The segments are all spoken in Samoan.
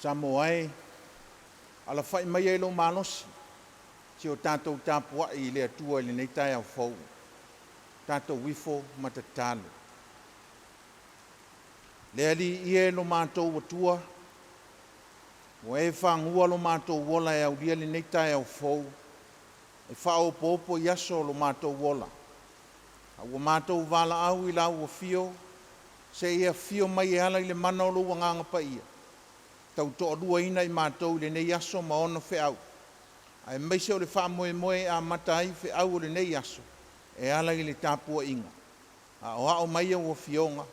Samoa e, alafai maia i lou malosi se i o tatou tapuai i le Atua i lenei taeao fou. Tatou ifo ma tatalo. Le Alii e lo matou Atua, ua e fagua lo matou ola e aulia lenei taeao fou, e faaopoopo i aso o lo matou ola. A ua matou valaau i lau afio, se i e afio mai e ala i le mana o lou Agaga Paia, tautoaluaina i matou i lenei aso ma ona feau, aemaise o le faamoemoe e amata ai feau o lenei aso e ala i le tapuaiga. Aoao mai au Afioga,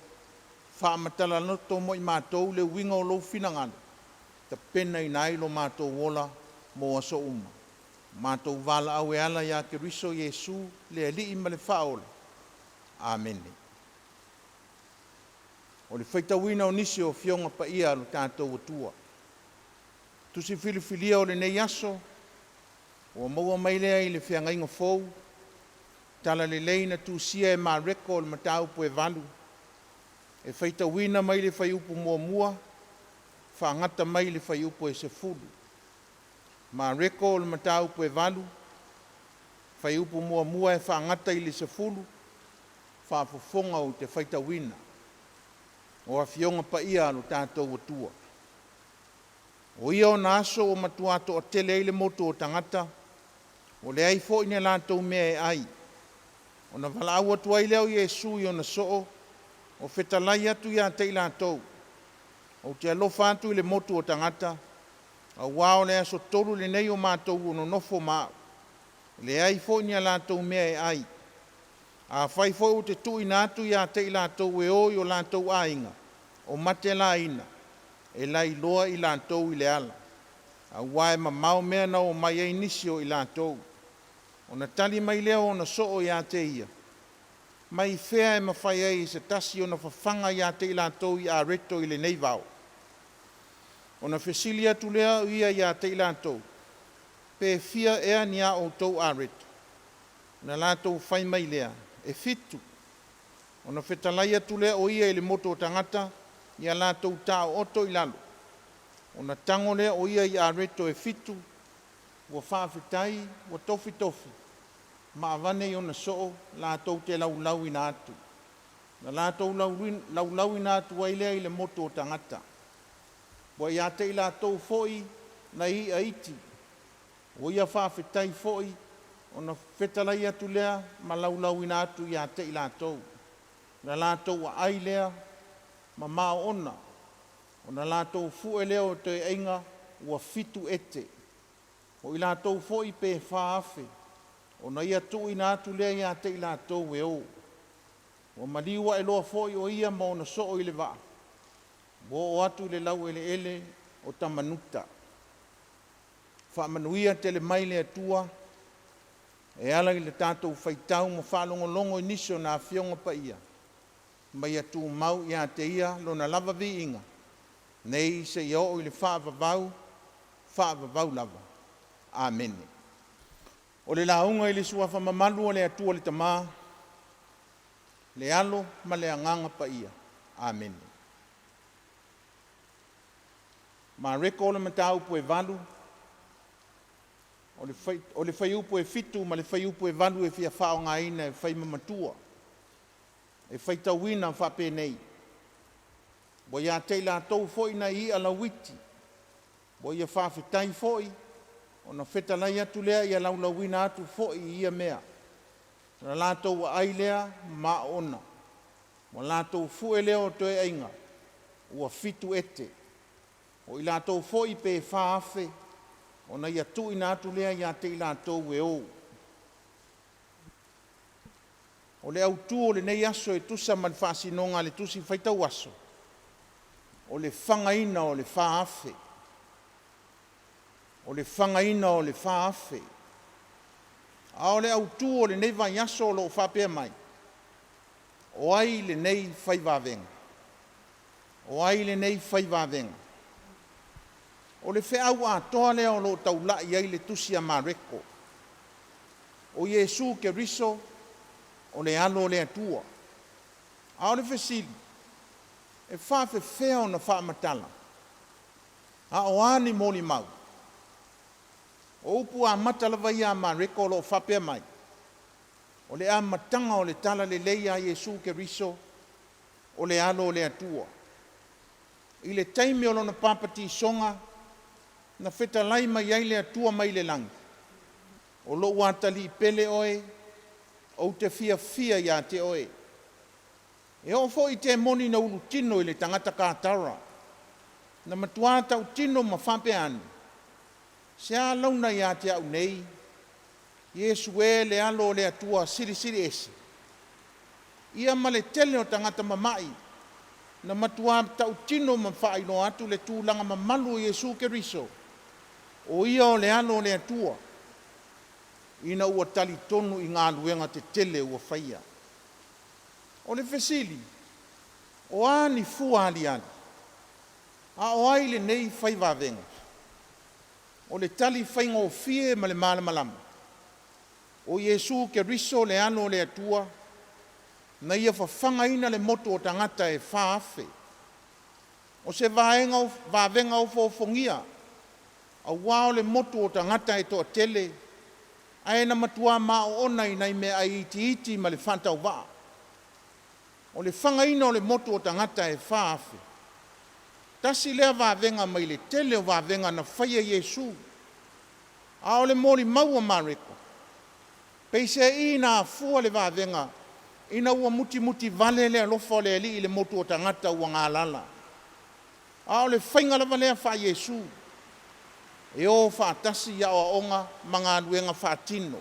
faamatala loto mo i matou le uiga o lou finagalo, tapenaina ai lo matou ola mo aso uma. Matou valaau e ala ia Keriso Iesu, le Alii ma le Faaola. Amene. O le faitauina o nisi o Afioga Paia a lo tatou Atua. Tusi filifilia o lenei aso, ua maua mai lea i le Feagaiga Fou, Talalelei na tusia e Mareko o le mataupu e 8, e faitauina mai le fuaiupu 1, faagata mai le fuaiupu e 10. Mareko o le mataupu e 8, fuaiupu 1 e faagata i le 10, faafofoga ou te faitauina. O Afioga Paia a lo tatou Atua. O ia ona aso ua matua toatele ai le motu o tagata, ua leai foi ni a latou mea e ai. Ona valaau atu ai lea o Iesu i ona soo, o fetalai atu ia te i latou, “Ou te alofa atu i le motu o tagata, auā o le aso tolu lenei o matou ua nonofo ma a'u, e leai foi ni a latou mea e ai. Afai foi ou te tuuina atu ia te i latou e o i o latou aiga o mate laina, e lailoa i latou i le ala, auā e mamao mea na omai ai nisi o i latou.” Ona tali mai lea o ona soo ia te ia, “Mai fea e mafai ai e se tasi ona fafaga ia te i latou i areto i lenei vao?” Ona fesili atu lea o ia ia te i latou, “Pe fia ea ni a outou areto?” Ona latou fai mai lea, “E fitu.” Ona fetalai atu lea o ia i le motu o tagata ia latou taooto i lalo. Ona tago lea o ia i areto e fitu, ua faafetai, ua tofitofi, ma avane i ona soo latou te laulauina atu. Na latou laulauina atu ai lea i le motu o tagata. Ua ia te i latou foi nai i'a iti, ua ia faafetai foi, ona fetalai atu lea ma laulauina atu ia te i latou. Na latou aai lea ma maoona, ona latou fue lea o toeaiga ua fitu ete. O i latou foi pe 4,000, ona ia tuuina atu lea ia te i latou e o. Ua maliu ae loa foi o ia ma ona soo i le vaa, ua oo atu i le laueleele o Tamanuta. Faamanuia tele mai le Atua e ala i le tatou faitau ma faalogologo i nisi o na Afioga Paia, ma ia tumau ia te ia lona lava viiga, nei seia oo i le faavavau, faavavau lava. Amene. O le lauga i le Suafa mamalu o le Atua le Tama, le Alo ma le Agaga Paia. Amene. Mareko o le mataupu e 8, o le fuaiupu e 7 ma le fuaiupu e 8 e fia faaaogaina e fai ma matua. E faitauina faapenei: Ua ia te i latou foi nai i'a lauiti, ua ia faafetai foi, ona fetalai atu lea ia laulauina atu foi i ia mea. Na latou aai lea ma maoona. Ua latou fue lea o toeaiga ua fitu ete. O i latou foi pe 4,000, ona ia tuuina atu lea ia te i latou e o. O le autu o lenei aso e tusa ma le faasinoga a le Tusi Faitau Aso, O le fagaina o le 4,000. O le fagaina o le 4,000. A o le autū o lenei vaiaso o lo o faapea mai, o ai lenei fai vavega? O ai lenei fai vavega? O le feau atoa lea o lo o taulai ai le tusi a Mareko. O Iesu Keriso o le alo o le Atua. A o le fesili, e faafefea ona faamatala? A o a ni molimau? O upu amata lava ia a Mareko o lo o faapea mai, o le amataga o le talalelei a Iesu Keriso o le alo o le Atua. I le taimi o lona papatisoga, na fetalai mai ai le Atua mai le lagi, o lou atalii pele oe, ou te fiafia ia te oe. E oo foi i temoni na ulutino i le tagata Katara, na matua tautino ma faapea ane, se a launa ia te au nei, Iesu e le alo o le Atua silisili ese. Ia ma le tele o tagata mama'i, na matua tautino ma faailoa atu le tulaga mamalu o Iesu Keriso, o ia o le alo o le Atua, ina ua talitonu i galuega tetele ua faia. O le fesili, o a ni fua aliali? A o ai lenei fai vavega? O le tali faigofie ma le malamalama, o Iesu Keriso le alo o le Atua, na ia fafagaina le motu o tagata e 4,000. O se vaega vavega ofoofogia, auā o le motu o tagata e toatele, ae na matua maoona i nai meaai itiiti ma le faatauvaa. O le fagaina o le motu o tagata e 4,000, tasi lea vavega mai le tele o vavega na faia e Iesu. A o le molimau a Mareko, peiseai na afua le vavega ina ua mutimuti vale le alofa o le Alii i le motu o tagata ua galala. A o le faiga lava lea faa-Iesu, e o faatasi aoaoga ma galuega faatino,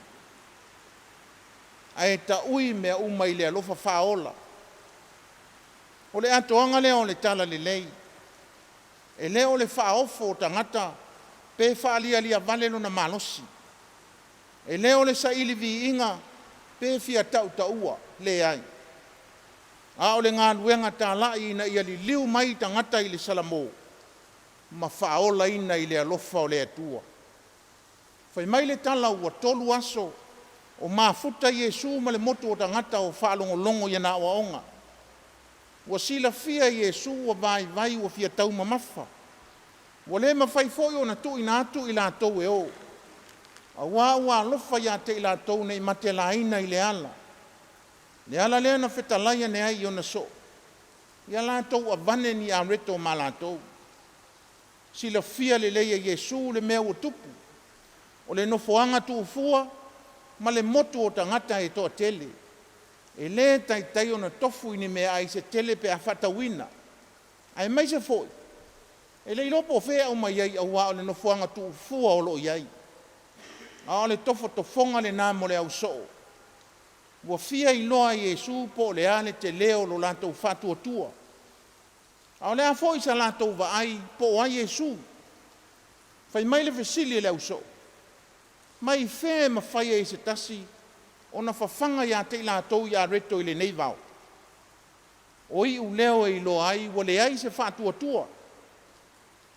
ae taui mea uma i le alofa faaola. O le atoaga lea o le talalelei, e le o le faaofo o tagata pe faalialia vale lona malosi. E le o le saili viiga pe fia tautaua, leai. A o le galuega talai ina ia liliu mai tagata i le salamo ma faaolaina i le alofa o le Atua. Fai mai le tala ua 3 aso o mafuta Iesu ma le motu o tagata o faalogologo i ana aoaoga. Ua silafia e Iesu ua vaivai ua fia taumamafa. Ua le mafai foi ona tuuina atu i latou e o, auā ua alofa ia te i latou nei matelaina i le ala. Le ala lea na fetalai ane ai i ona soo, ia latou avane ni areto ma latou. Silafia lelei e Iesu le mea ua tupu, o le nofoaga tuufua ma le motu o tagata e toatele. E le taitai ona tofu i ni meaai se tele pe a faatauina. Aemaise foi, e le iloa po o fea e aumai ai auā o le nofoaga tuufua o lo o i ai. A o le tofotofoga lena mo le ausoo. Ua fia iloa e Iesu po o le a le telē o lo latou faatuatua. A o le a foi sa latou vaai po o ai Iesu? Fai mai le fesili a le ausoo, mai fea e mafai ai e se tasi ona fafaga ia te i latou i areto i lenei vao? O iuleo e iloa ai ua leai se faatuatua,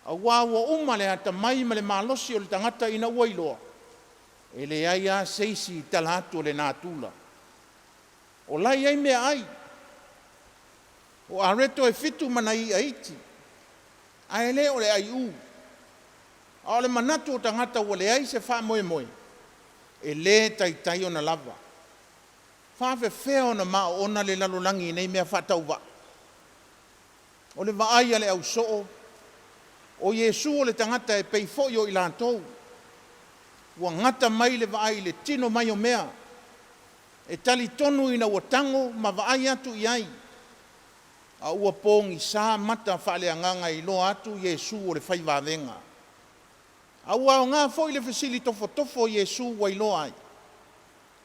auā ua uma le atamai ma le malosi o le tagata ina ua iloa, e leai lava se isi i tala atu o le natura. O la e i ai meaai, o areto e 7 ma nai i'a iti, ae le o le aiū. A o le manatu o tagata ua leai se faamoemoe, e le taitai ona lava. Faafefea ona maoona le lalolagi i nei mea faatauvaa? O le vaai a le ausoo, o Iesu o le tagata e pei foi o i latou. Ua gata mai le vaai i le tino mai o mea. E talitonu ina ua tago ma vaai atu i ai, a ua pogisa mata faaleagaga e iloa atu Iesu o le fai vavega. A ua aoga foi le fesili tofotofo o Iesu ua iloa ai,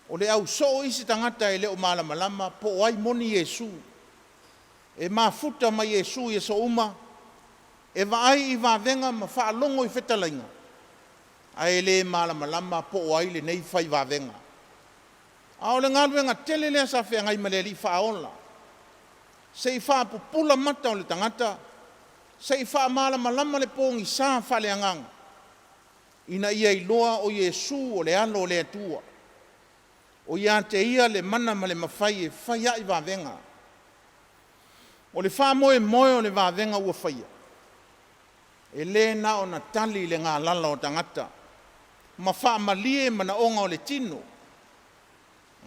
o le ausoo isi tagata e le o malamalama po o ai moni Iesu. E mafuta ma Iesu i aso uma. E vaai i vavega ma faalogo i fetalaiga, ae le malamalama po o ai lenei fai vavega. A o le galuega tele lea sa feagai ma le Alii Faaola, se i faapupula mata o le tagata, se i faamalamalama le pogisa faaleagaga, ina ia iloa o Iesu o le Alo o le Atua. O ia te Ia le mana ma le mafai e fai ai vavega. O le faamoemoe o le vavega ua faia, e le na ona tali le galala o tagata ma faamalie manaoga o le tino,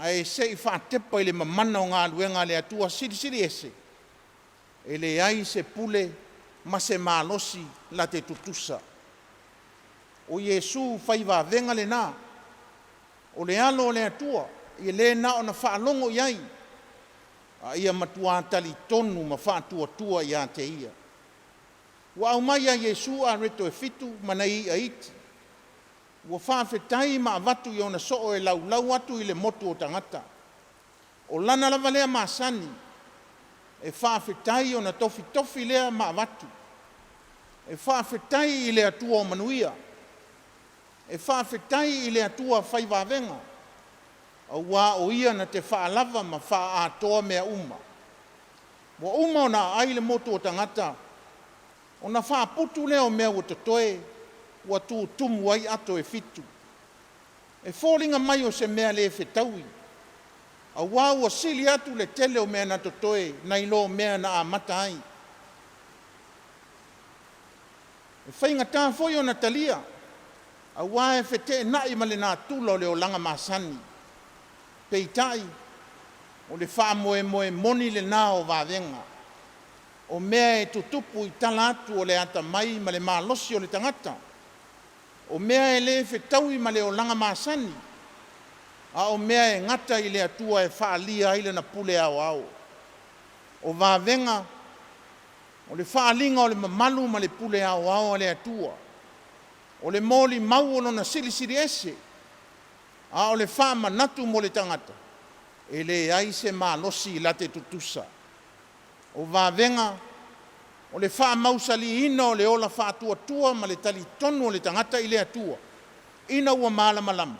ae se i faatepa i le mamana o galuega a le Atua Silisili Ese, e leai se pule ma se malosi na te tutusa. O Iesu fai vavega lena, o le Alo o le Atua, e le na ona faalogo i ai, a ia matua talitonu ma faatuatua ia te Ia. Ua aumai ia Iesu areto e fitu ma nai i'a iti. Ua faafetai ma avatu i ona soo e laulau atu i le motu o tagata. O lana lava lea masani, e faafetai ona tofitofi lea ma avatu. E faafetai i le Atua o manuia. E faafetai i le Atua fai vavega, aua o Ia na te faalava ma faaatoa mea uma. Ua uma ona aai le motu o tagata, ona faaputu lea o mea ua totoe, ua tutumu ai ato e fitu. E foliga mai o se mea le fetaui, aua ua sili atu le tele o mea na totoe nai lo mea na amata ai. E faigata foi ona talia, aua e feteenai ma le natura o le olaga masani. Peitai, o le faamoemoe moni lena o vavega, o mea e tutupu i tala atu o le atamai ma le malosi o le tagata, o mea e le fetaui ma le olaga masani, a o mea e gata i le Atua e faaalia ai Lana pule aoao. O vavega, o le faaaliga o le mamalu ma le pule aoao a le Atua, o le molimau o Lona Silisili Ese, a o le faamanatu mo le tagata, e leai se malosi late tutusa. O vavega, o le faamausaliina o le ola faatuatua ma le talitonu o le tagata i le Atua, ina ua malamalama,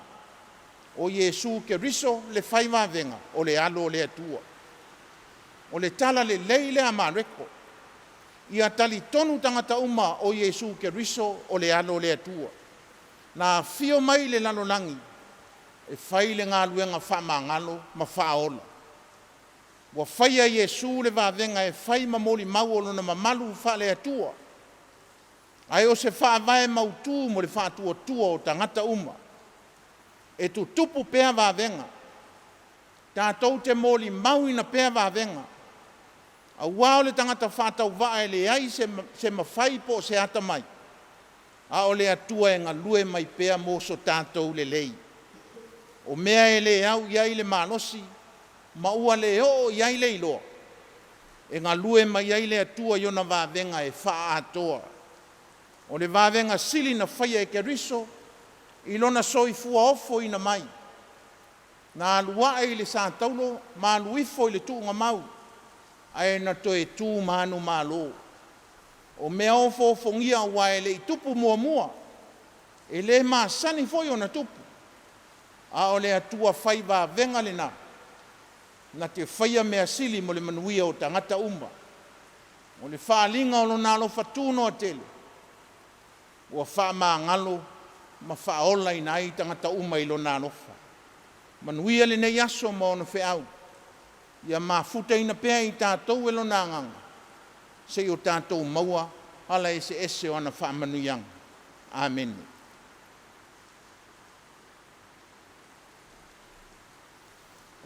o Iesu Keriso le fai vavega, o le Alo o le Atua. O le tala lelei lea a Mareko, ia talitonu tagata uma o Iesu Keriso o le Alo o le Atua, na afio mai i le lalolagi e fai le galuega faamagalo ma faaola. Ua faia e Iesu le vavega e fai ma molimau o lona mamalu faale-Atua, ae o se faavae mautu mo le faatuatua o tagata uma. E tutupu pea vavega, tatou te molimauina pea vavega, aua o le tagata faatauvaa e leai se mafai po o se atamai, a o le Atua e galue mai pea mo so tatou lelei. O mea e le au i ai le malosi ma ua le oo i ai le iloa, e galue mai ai le Atua i ona vavega e faaatoa. O le vavega sili na faia e Keriso i lona soifua ofoina mai, na alu ae i le sataulo ma alu ifo i le tuugamau, ae na toe tu manumalo. O mea ofoofogia aua e le i tupu muamua, e le masani foi ona tupu, a o le Atua fai vavega lena, na te faia mea sili mo le manuia o tagata uma. O le faaaliga o Lona alofa tunoa tele, ua faamagalo ma faaolaina ai tagata uma i Lona alofa. Manuia lenei aso ma ona feau, ia mafutaina pea i tatou e Lona Agaga, seia o tatou maua ala eseese o ana faamanuiaga. Amene.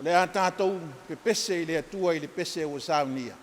O le a tatou pepese i le Atua i le pese ua saunia.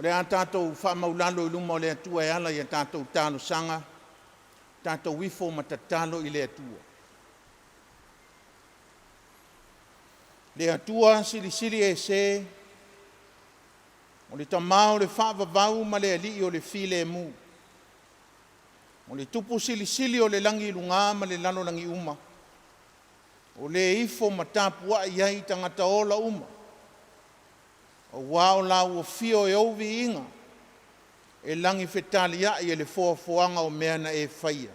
O le a tatou faamaulalo i luma o le Atua e ala i a tatou talosaga, tatou ifo ma tatalo i le Atua. Le Atua Silisili Ese, o le Tama o le faavavau ma le Alii o le filemu, o le Tupu Silisili o le lagi i luga ma le lalolagi uma, o le ifo ma tapuai ai tagata ola uma, auā o lau afio e ou viiga, e lagi fetaliai e le foafoaga o mea na e faia.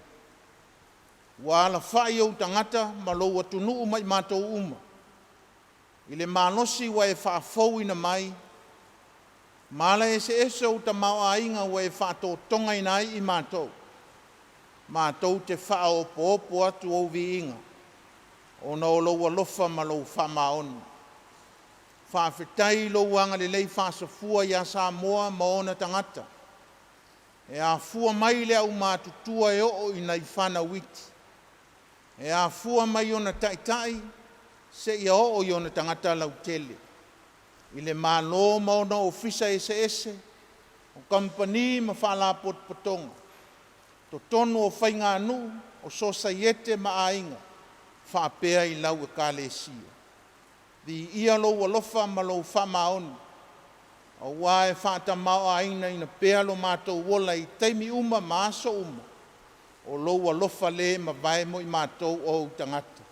Ua alafai ou tagata ma lou atunuu ma i matou uma i le malosi ua e faafouina mai ma ala eseese ou tamaoaiga ua e faatotogaina ai i matou, matou te faaopoopo atu ou viiga ona o lou alofa ma lou faamaoni. Faafetai i lou agalelei faasafua ia Samoa ma ona tagata, e afua mai i le aumatutua e oo i nai fanau iti, e afua mai ona taitai seia oo i ona tagata lautele, i le Malo ma ona ofisa eseese, o kamupani ma faalapotopotoga, totonu o faiganuu, o sosaiete ma aiga, faapea i lau Ekalesia. Viia lou alofa ma lou faamaoni, auā e faatamaoaigaina pea lo matou ola i taimi uma ma aso uma, o lou alofa le mavae mo i matou o ou tagata.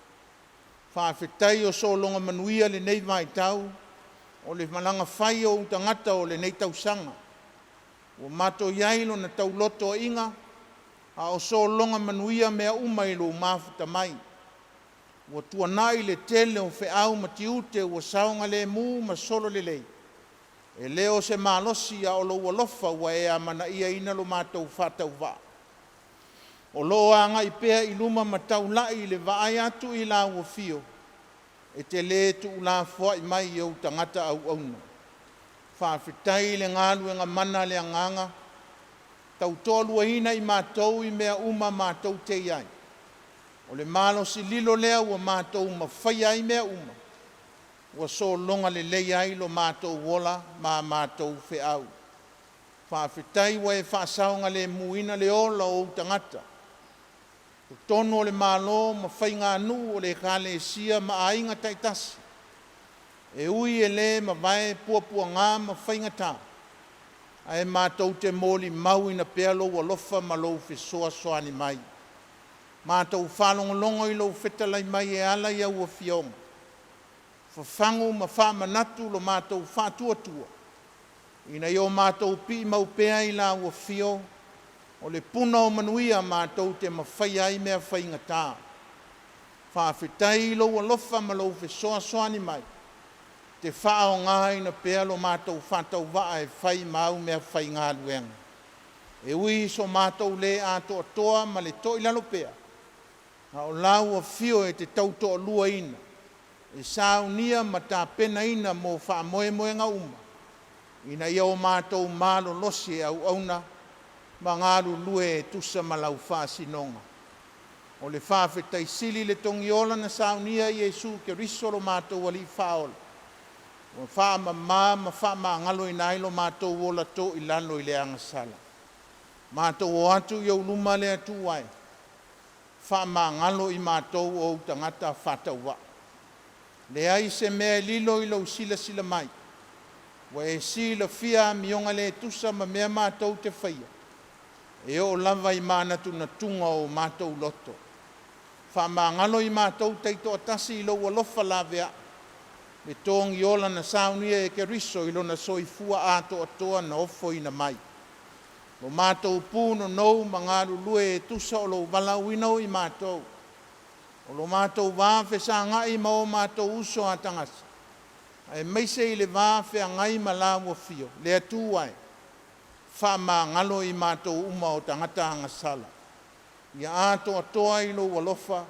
Faafetai o sologa manuia lenei vaitau o le malaga fai o ou tagata o lenei tausaga. Ua matou i ai i lona taulotoaiga, a o sologa manuia mea uma i lou mafuta mai. Ua tuanai le tele o feau ma tiute ua saogalemu ma sololelei, e le o se malosi a o lou alofa ua e amanaiaina lo matou faatauvaa. O lo o agai pea i luma ma taulai i le vaai atu i lau afio, e te le tuulafoai mai i ou tagata auauna. Faafetai i le galuega mana a le Agaga, tautoaluaina i matou i mea uma matou te i ai. O le malosi lilo lea ua matou mafaia ai mea uma, ua sologa lelei ai lo matou ola ma a matou feau. Faafetai ua e faasaogalemuina le ola o ou tagata, totonu o le Malo ma faiganuu o le Ekalesia ma aiga taitasi. E ui e le mavae puapuaga ma faigata, ae matou te molimauina pea lou alofa ma lou fesoasoani mai. Matou faalogologo i lou fetalai mai e ala i au afioga, fafagu ma faamanatu lo matou faatuatua, ina ia o matou piimau pea i lau afio, o le puna o manuia matou te mafaia ai mea faigata. Faafetai i lou alofa ma lou fesoasoani mai, e te faaaogaina pea lo matou faatauvaa e fai ma au meafaigaluega. E ui i so matou le atoatoa ma le toilalo pea, a o lau afio e te tautoaluaina, e saunia ma tapenaina mo faamoemoega uma, ina ia o matou malolosi e auauna ma galulue e tusa ma lau faasinoga. O le faafetai sili i le togiola na saunia e Iesu Keriso lo matou Alii Faaola, ua faamamā ma faamagaloina ai lo matou ola toilalo i le agasala. Matou o atu i ou luma le Atua e, faamagalo i matou o ou tagata faatauvaa. Leai se mea e lilo i lou silasila mai, ua e silafia amioga le tusa ma mea matou te faia, e oo lava i manatunatuga o matou loto. Faamagalo i matou taitoatasi i lou alofa laveai, le togiola na saunia e Keriso i lona soifua atoatoa na ofoina mai. Lo matou punonou ma galulue e tusa o lou valaauina o i matou, o lo matou va fesagai ma o matou uso a tagata, aemaise i le va feagai ma lau afio, le Atua e, faamagalo i matou uma o tagata agasala. Ia atoatoa i lou alofa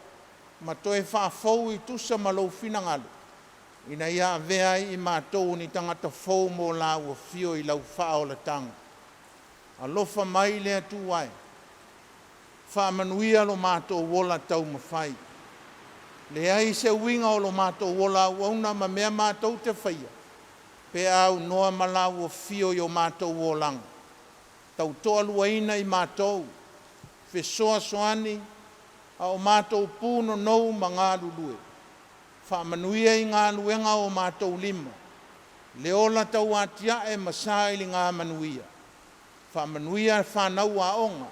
ma toe faafou i tusa ma lou finagalo, ina ia avea ai i matou o ni tagata fou mo lau afio i lau faaolataga. Alofa mai le Atua e, faamanuia lo matou ola taumafai. Leai se uiga o lo matou ola auauna ma mea matou te faia, pe a aunoa ma lau afio i o matou olaga. Tautoaluaina i matou, fesoasoani a o matou punonou ma galulue. Faamanuia i galuega a o matou lima, le ola tauatiae ma sailiga manuia. Faamanuia fanau aoga,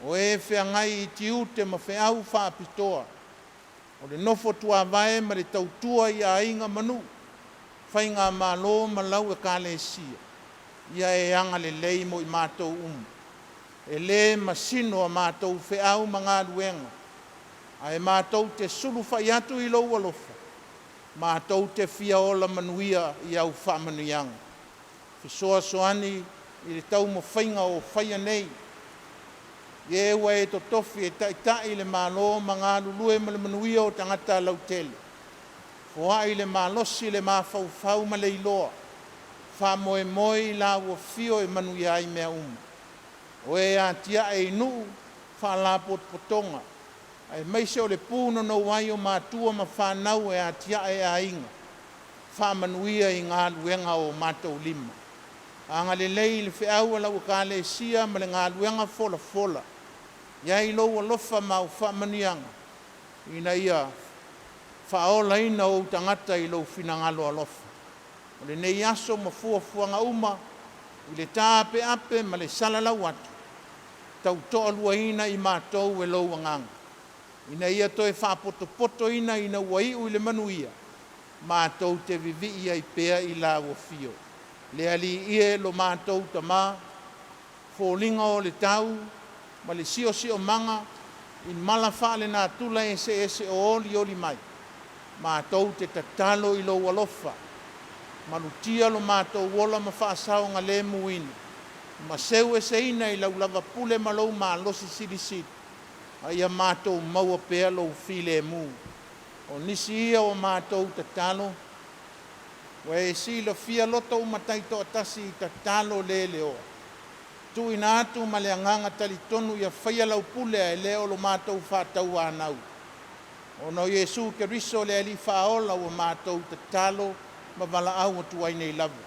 o e feagai i tiute ma feau faapitoa, o le nofo tuavae ma le tautua i aiga ma nuu, faigamalo ma lau Ekalesia. Ia e agalelei mo i matou uma. E le masino a matou feau ma galuega, ae matou te sulufai atu i lou alofa, matou te fia ola manuia i au faamanuiaga. Fesoasoani i le taumafaiga o faia nei, i e ua e totofi e taitai i le Malo ma galulue mo le manuia o tagata lautele. Foai le malosi, le mafaufau ma le iloa, faamoemoe i lau afio e manuia ai mea uma. O e atiae i nuu, faalapotopotoga, aemaise o le punonou ai o matua ma fanau e atiae aiga, faamanuia i galuega a o matou lima. Agalelei i le feau a lau Ekalesia ma le galuega folafola. I ai lou alofa ma au faamanuiaga, ina ia faaolaina ou tagata i lou finagalo alofa. O lenei aso ma fuafuaga uma i le taapeape ma le salalau atu, tautoaluaina i matou e lou Agaga, ina ia toe faapotopotoina ina ua iu i le manuia, matou te vivii ai pea i lau afio. Le Alii e lo matou Tama, foliga o le tau ma le siosiomaga i mala faalenatura eseese o olioli mai, matou te tatalo i lou alofa, malutia lo matou ola ma faasaogalemuina, ma seueseina i lau lavapule ma lou malosi silisili, a ia matou maua pea lou filemu. O nisi ia o matou tatalo, ua e silafia loto uma taitoatasi i tatalo le leoa. Tuuina atu ma le agaga talitonu ia faia lau pule ae le o lo matou faatauanau. Ona o Iesu Keriso le Alii Faaola ua matou tatalo ma valaau atu ai nei lava.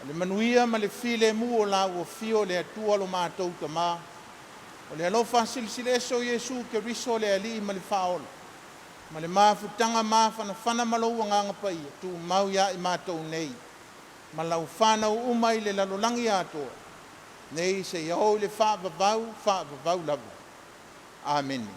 O le manuia ma le filemu o lau afio le Atua lo matou Tama, o le alofa silisili ese o Iesu Keriso le Alii ma le Faaola, ma le mafutaga mafanafana ma lou Agaga Paia, tumau ia i matou nei, ma lau fanau uma i le lalolagi atoa, nei seia oo i le faavavau, faavavau lava. Amene.